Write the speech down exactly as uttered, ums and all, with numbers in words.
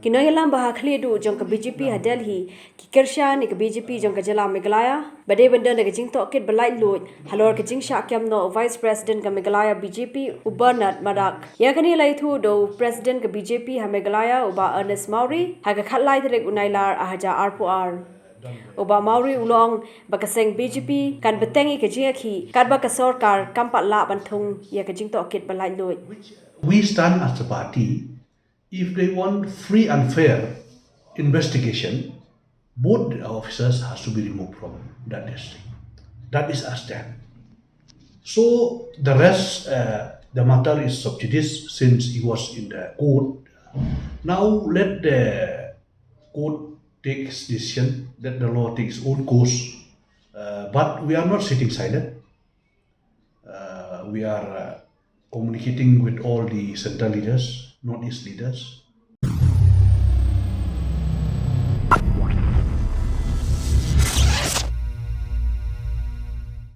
I nongïalam ba ha khlieh duh jong ka B J P ha Delhi ki kyrshan ïa ka B J P jong ka jylla Meghalaya ba dei ban don da ka jingtohkit ba laitluid halor ka jingshah kem noh u Vice President ka Meghalaya B J P u Bernard Madak. Ïa kane la ïathuh da u President ka B J P ha Meghalaya u Bah Ernest Mawrie ha ka khatlai tarik u Nailar ar hajar arphew ar. U Bah Mawrie u la ong ba ka seng B J P kan bteng ïa ka jingïakhih katba ka sorkar kam pat lah ban thung ïa ka jingtohkit ba laitluid. We stand as a party, if they want free and fair investigation, both the officers has to be removed from that district. That is our stand. So the rest, uh, the matter is sub judice since he was in the court. Now let the court take its decision, let the law take its own course. Uh, but we are not sitting silent. Uh, we are uh, communicating with all the central leaders, Northeast leaders,